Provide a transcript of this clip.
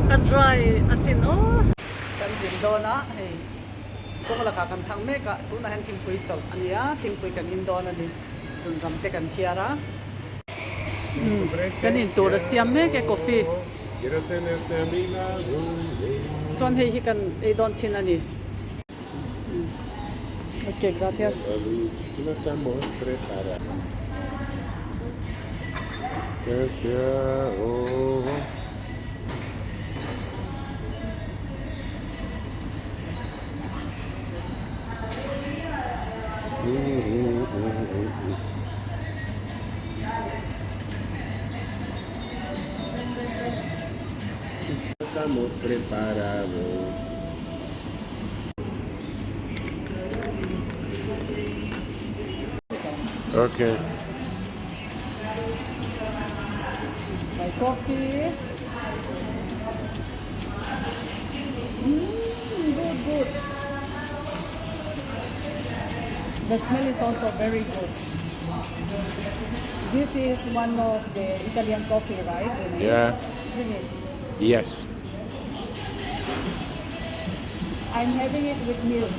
A dry asin aw. Kan zin dawn a hei kawng lakah kan thang mek a tunah hian thingpui chawlh a nia thingpui kan in dawn a ni zunram te kan thiar a kan in tur a siam mek e coffee chuan hei hi kan ei dawn chin a ni. Ok gracias. Estamos preparados. Okay. My coffee. Mm, good, good. The smell is also very good. This is one of the Italian coffee, right? Yeah. Isn't it? Yes. I'm having it with milk.